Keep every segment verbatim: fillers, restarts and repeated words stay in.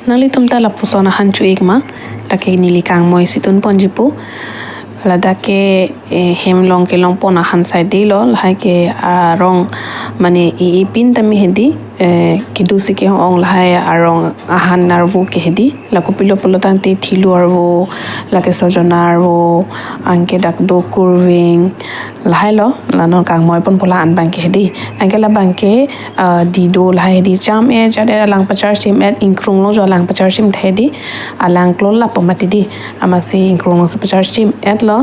Nanglitum ta lapuson ahan cho-ik ma, lake neli kangmoi si tun ponji pu. Ladak ke, eh, hem along kelong pon ahan side lo, lahai ke arong mane e-e pin tame hedi, eh, kedo si ke-ong lahai arong ahan arvo ke hedi. La kopilo pulo tangte thilu arvo, lake sojona arvo, anke dak do kurving, lahai lo, la non kangmoi ponpo la-an abang ke hedi. Anke labang ke, ah, dido lahai hedi cham-et, jat-et alang pacharchim-et, ingkrung along jo alang pacharchim tha hedi, alang klolap po mati di, amatsi ingkrung along si pacharchim-et lo,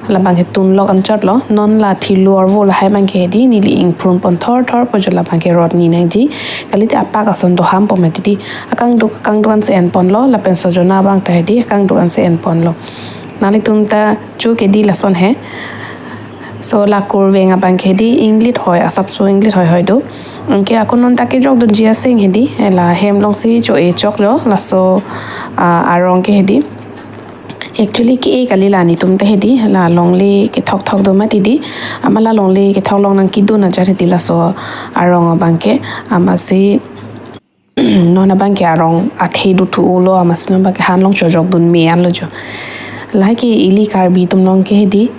labang ke tunlok anchot lo, non la thilu arvo lahai abang ke hedi, neli ingprun pon thorthor po jo labang ke rot ni nangji, kalite apak ason do ham po mati di, akangduk, akangduk an si en ponlo, lapen sojona abang ta hedi, akangduk an si en ponlo. Nanglitum ta cho ke di lason he. So la kurving abang ke hedi inglit hoi, asapso inglit hoi hoi do. Anke ako non ta kejok dunji aseng hedi, la hem along si cho-e chok jo, laso, ah, arong ke hedi. Actually ke-e kali la netum ta hedi, la longle kethok thok do mati di, amat la longle kethok along nangkedun ajat hedi laso arong abang ke, amatsi non abang ke arong athe do thu-o lo, amatsi non abang ke han along chojok dun me-an lo jo. Lahai ke ili Karbi atum along ke hedi,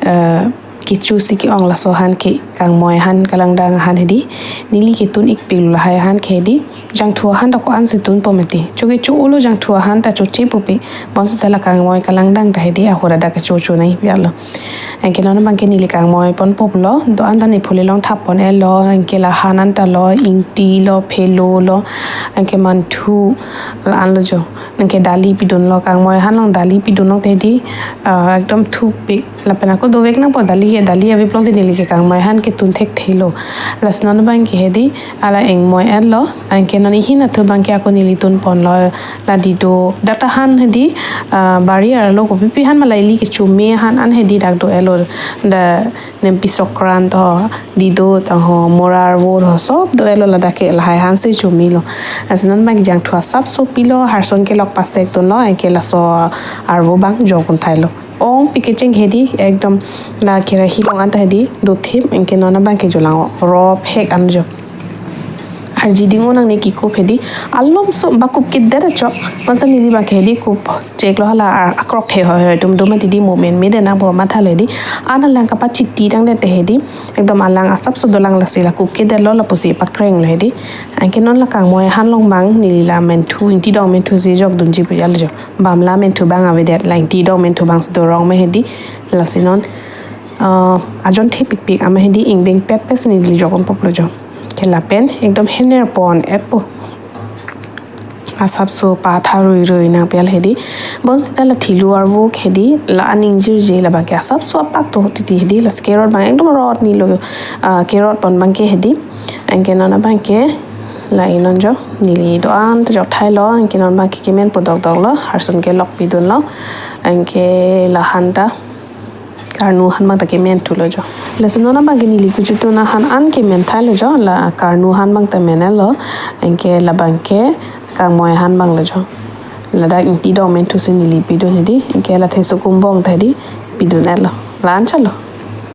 eh, kecho si ke-ong laso ahan ke, kangmoi ahan, kalangdang ahan hedi, neli ketun-ik pik lo lahai ahan ke hedi, jangthu ahan ta ko-an si tun po mati. Cho ke cho-o lo jangthu ahan ta, choche pupe, bonsita la kangmoi kalangdang ta hedi, ahora dak kecho cho nai pi-an lo. Anke non abang ke neli kangmoi ponpo pulo, do-an ta ne phuli along thap pon-et lo, anke la han an ta lo, ingti lo, phelo lo, anke manthu, la-an lo jo. Anke dali pidun lo, kangmoi ahan along dali pidun lo te hedi, ah, ekdom thupik. Lapen ako dovek nangpo dali ke, dali ave pulote neli ke kangmoi ahan ketun thekthe lo. Lasi non abang ke hedi, ala ingmoi-et lo, anke non ihin athu abang ke ako neli tun ponlo, la dido, dak ta han hedi, ah, bari arlo kopipi han ma la ili kecho me ahan an hedi dak do-et lo, da nempi sokran to, dido ta ho, mora arvo to, sob do-et lo, ladak ke lahai ahan si cho me lo. Lasi non abang ke jangthu asapso pilo, harson kelok pasek dunlo, anke laso arvo abang jok un thai lo. Ong pi kecheng hedi, ekdom la kerahi along an ta hedi, do thip, anke non abang ke jo lang-o, rop hek an jo. Arji ding-o nangne kekup hedi, alomso ba kup kedet chok, bangso neli abang ke hedi kup chek lo hala ar-, akrok the hoi hoi atum do mati di, moment me de nangpo matha lo hedi, an alang kapachiti tangdet te hedi, ekdom alang asapso dolang, lasi la kup kedet lo lapusi pakreng lo hedi. Anke non la kangmoi ahan along abang neli la menthu, ingti dong menthu si jok dunji pu ya lo jo. Bamla menthu abang avedet, la ingti dong menthu abang si do rong me hedi. Lasi non, ah, ajon thepikpik amat hedi ingbeng petpet si neli jok un pop lo jo. Ke lapen ekdom hener pon-et po. Asapso patha rui rui nang pi-an hedi. Bonsita la thilu arvo ke hedi, la aning jirje, labang ke asapso apak do titi hedi, la kerot abang ekdom rot ni lo, ah, kerot pon abang ke hedi. Anke non abang ke, la-i non jo, neli do-an ta jok thai lo, anke non abang ke kemen po dokdok lo, harson kelok pidun lo, anke la han ta karnu ahan abang ta kemen thu lo jo. Lasi non abang ke neli kejutun ahan an kemen thai lo jo, la karnu ahan abang ta men-et lo, anke labang ke kangmoi ahan abang lo jo. Ladak ingti dong menthu si neli pidun hedi, anke la theso kumbong ta hedi pidun-et lo. La-an chot lo.